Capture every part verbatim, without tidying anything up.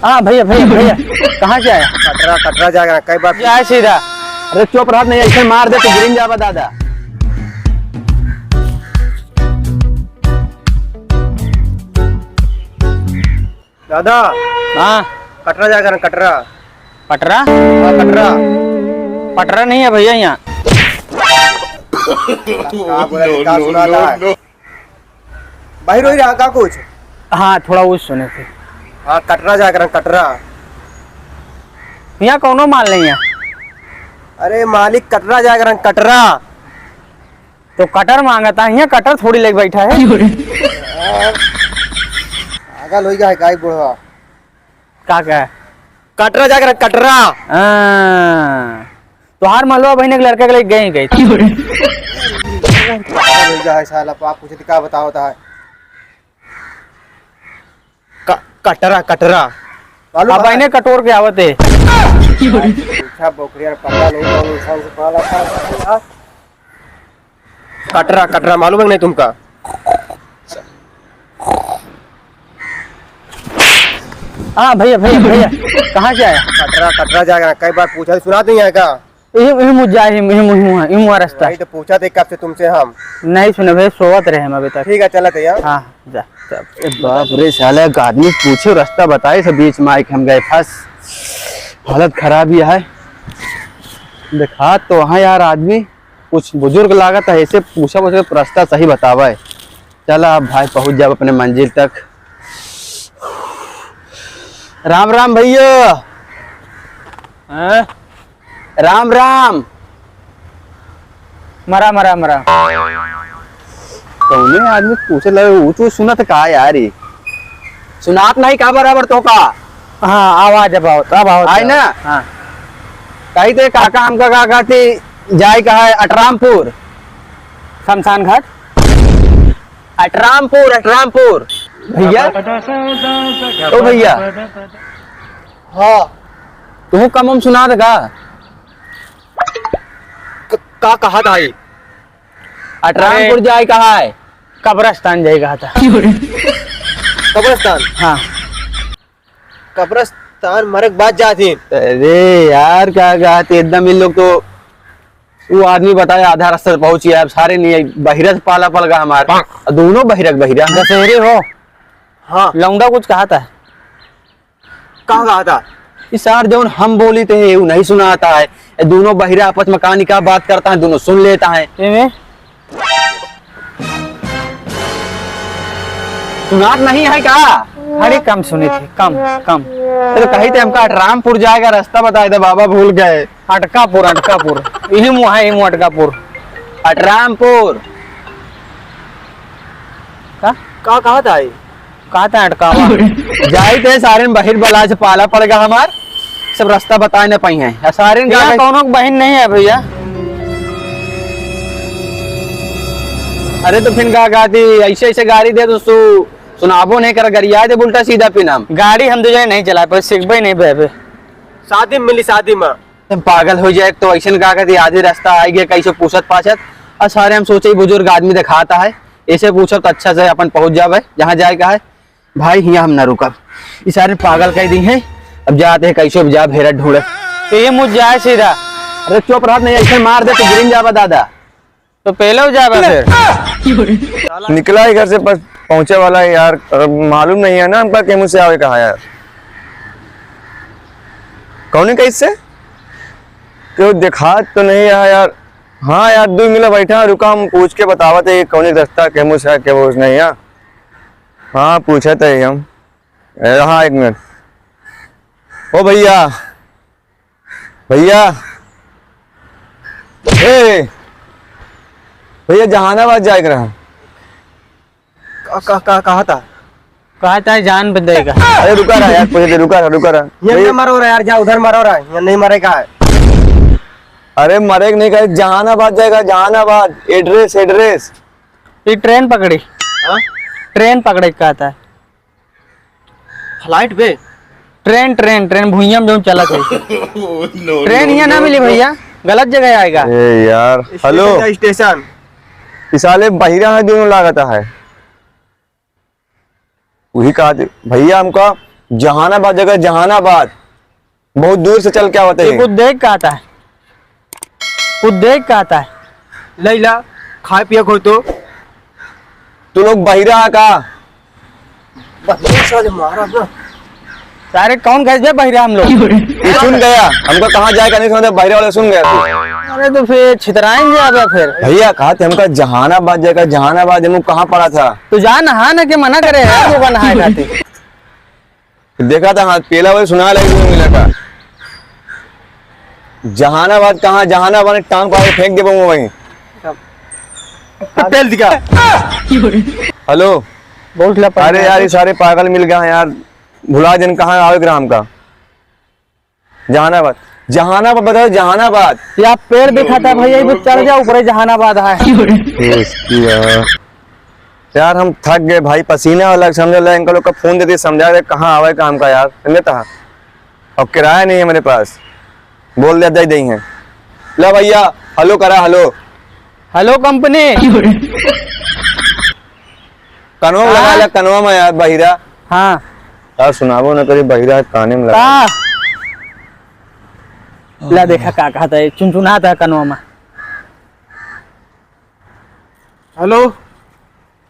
हाँ भइया, भइया, भइया, कहाँ से आया? कटरा, कटरा जाएगा, कई बार जाए सीधा। अरे चुप रहत नहीं, ऐसे मार दे तो गिरिन जाबा दादा। दादा। हाँ। कटरा जाएगा ना, कटरा। पटरा? हाँ, कटरा। पटरा नहीं है भइया यहाँ। का बोला, का सुना था? बाहिर होई रहा का कुछ? हाँ, थोड़ा वो सुने थे। हाँ, कटरा जाए करन, कटरा। यहाँ कौनो माल नहीं है। अरे मालिक, कटरा जाए करन, कटरा। तो कटर मांगता है, यहाँ कटर थोड़ी लेके बैठा है। पागल होई गया है का ई बुढ़वा? का कहे? कटरा जाकर कटरा। हाँ। तोहार मलवा बहिने के लड़का के लेके गए ही गए। पागल हो गया है साला, पाप पूछे तो का बतावत है? क-, कटरा, कटरा। मालूम अब है? बहिने कटोर के आवत है। अच्छा, बोकरिया पता नहीं कौन इंसान से पाला था। कटरा, कटरा मालूम है कि नहीं तुमका? हाँ भइया, भइया, भइया, कहाँ से आया? कटरा, कटरा जाएगा, कई बार पूछा, सुना तो नहीं आएगा। इही, इही मुझ जाए, इही, इही मुझ, इही मुझ, इही मुझ रास्ता। वही तो पूछा थे कब से तुमसे हम। नहीं सुने भइया, सोवत रहे हम अभी तक। ठीक है, चलत है यार। हाँ, जा, जा। ए बाप रे, साला एक आदमी पूछे, रास्ता बताए, सब बीच में आए के हम गए फंस। हालत खराब ही है। देखा तो वहाँ यार आदमी कुछ बुजुर्ग लागत है, ऐसे पूछा, पूछा तो रास्ता सही बतावे। चला अब भाई पहुँच जाब अपने मंजिल तक। राम राम भइया। हैं? राम राम। मरा, मरा, मरा। कौने आदमी पूछे लगे, ऊँच ऊँच सुनत का यार ई? सुनात नहीं का बराबर तोहका? हाँ, आवाज अब आवत, अब आवत आई है। ना? हाँ। कही थे काका हमका का कहती, जाए का है अटरामपुर। शमशान घाट। अटरामपुर, अटरामपुर। भइया, ओ भइया। हाँ। तुहू कम हम सुनात का? क-, का कहत है? अटरामपुर अरे। जाए का है? कब्रस्तान जाए का था। कब्रस्तान? हाँ। कब्रस्तान मरे के बाद जात ही। अरे यार, का कहत ही, एकदम इन लोग तो, वो आदमी बताए आधा रास्ता से पहुंच गया। अब सारे नहीं, बहिरा से पाला पड़ गया हमार। और दोनों बहिरा के बहिरा। दशहरे हो। हाँ। लौंडा कुछ कहत है। का कहत है? ई सार जौन हम बोली थे, उ नहीं सुनात है। ये दोनों बहिरा आपस में कहानी का बात करता है, दोनों सुन लेता है। एमे? सुनात नहीं है का? अरे कम सुनी थी, कम, कम। अरे कही थे हमका अटरामपुर जाएगा, रास्ता बताए थे बाबा, भूल गए। अटकापुर, अटकापुर। इही मुँह है, इही मुँह अटकापुर। अटरामपुर। का? का कहत है? कहत है अटकावा। जाइत है सारे में बहिर बला से पाला पड़ गया हमार, सब रास्ता बताए न पाई हैं। या सारे में यहाँ जाके कौनो के बहिन नहीं है भइया। अरे तो फिर का कहती, ऐसे ऐसे गाड़ी दे तो सु-, सुनाबो नहीं कर, गरिया दे उल्टा सीधा पिन हम। गाड़ी हम दो जने नहीं चलाए, पर सीखबे नहीं बे। शादी में मिली, शादी में। तुम पागल हो जाए, एक तो ऐसे का कहती, आधी रास्ता आ गया, कैसे पूछत पाछत। और सारे हम सोचे बुजुर्ग आदमी दिखाता है, ऐसे पूछब तो अच्छा से अपन पहुँच जावे जहाँ जाए का है। भाई, हियाँ हम ना रुकब। ई सारे पागल कह दी हैं। अब जाते हैं, कैसे भी जा भेरा ढूंढे। तो ये मुझ जाए सीधा। अरे चुप रहत नहीं, ऐसे मार दे तो गिरिन जाबा दादा। तो पहले हो जाबा फिर। निकला ही घर से, बस पहुँचे वाला है यार। अब मालूम नहीं है ना हमका, केहू से आवे कहा यार। कौने कैसे? क्यों देखात तो नहीं है यार। हाँ यार, दो मिला बैठा, रुका, हम पूछ के बतावत है, कौने रास्ता, केहू से, केहू से नहीं है। हाँ, पूछत है हम। ए, हाँ, एक मिनट। ओ भइया, भइया, ए, भइया, जहानाबाद जाए के रहा। का, का, का, कहा था? कहा था जान बदे का। अरे रुका रहा यार, कुछ देर रुका रहा, रुका रहा। ये भइया। नहीं मरो रहा यार, जा उधर मरो रहा, ये नहीं मरेगा। अरे मरे के नहीं कहे, जहानाबाद जाएगा, जहानाबाद। Address, address। ये train पकड़ी। हाँ? Train पकड़े के कहत है। Flight पे? Train, train, train भुइयां में जौन चलत है। No, train no, यहाँ ना no, मिली no। भइया, गलत जगह आएगा। ए यार, station hello। जा, station। ई साले बहिरा है, दोनों लागत है। वही कहा थे, भइया हमका जहानाबाद जगह जहानाबाद, बहुत दूर से चल के आवत ये है। कुछ देख का आता है, कुछ देख का आता है। लैला, खाए पिए को तो। तू लोग बहिरा है का? बहिरा साले मारा ना। सारे कौन कहे बहिरा हम लोग? ये सुन गया, हमको कहाँ जाए का नहीं समझे, बहिरा वाले सुन गया तू। अरे तो फिर छितराएंगे अब फिर। भैया कहा थे हमका जहानाबाद जाएगा, जहानाबाद हमको कहाँ पड़ा था? तो जा नहा ना के मना करे है, वो नहाए खातिर। देखा था, हाँ, पेला वही सुना लगी, मिला का। जहानाबाद कहाँ, जहानाबाद में टांग पाके फेंक देबो वहीं। पेल दिखा। हेलो। बहुत लपड़ अरे गया यार, है। ये सारे पागल मिल गए हैं यार, भुला जन कहाँ आवे ग्राम का। जहानाबाद, जहानाबाद बताओ, जहानाबाद। या पेड़ दिखाता भैया, ये चढ़ जा ऊपर, जहानाबाद है। दोस्तिया। यार, हम थक गए भाई, पसीना अलग समझ ला, इनका लोग का फोन देते समझा रहे कहाँ आवे काम का यार, समझे तो? अब किराया नहीं है मेरे पास, बोल दिया दे देंगे। ला भैया, हेलो करा, हेलो। हेलो कंपनी। कनवा में लगा हाँ? ले, कनवा में यार, बहिरा। हाँ। यार, सुनाबो न करी, बहिरा काने में लगा। का? ला देखा का कहता है, चुनचुनाता है कनवा में। हेलो।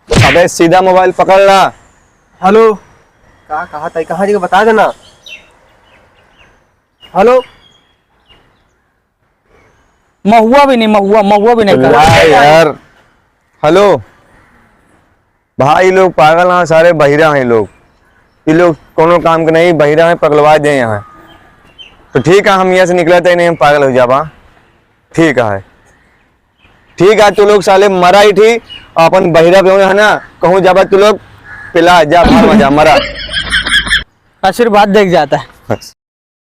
अबे सीधा मोबाइल पकड़ ला। हेलो। का कहा था, कहाँ जी बता देना। हेलो। महुआ भी नहीं, महुआ, महुआ भी नहीं ला कहा। यार। हेलो। भाई, लोग पागल हैं, सारे बहिरा हैं लोग। ये लोग कोनो काम के नहीं, बहिरा हैं, पगलवा दे यहाँ। तो ठीक है, हम यहाँ से निकलते ही नहीं, हम पागल हो जाबा। ठीक है। ठीक है, तू लोग साले मरा ही ठीक, अपन बहिरा पे है ना, कहूँ जाबा तू लोग, पिला जा, भाड़ में जा, मरा। आशीर्वाद देख जाता है।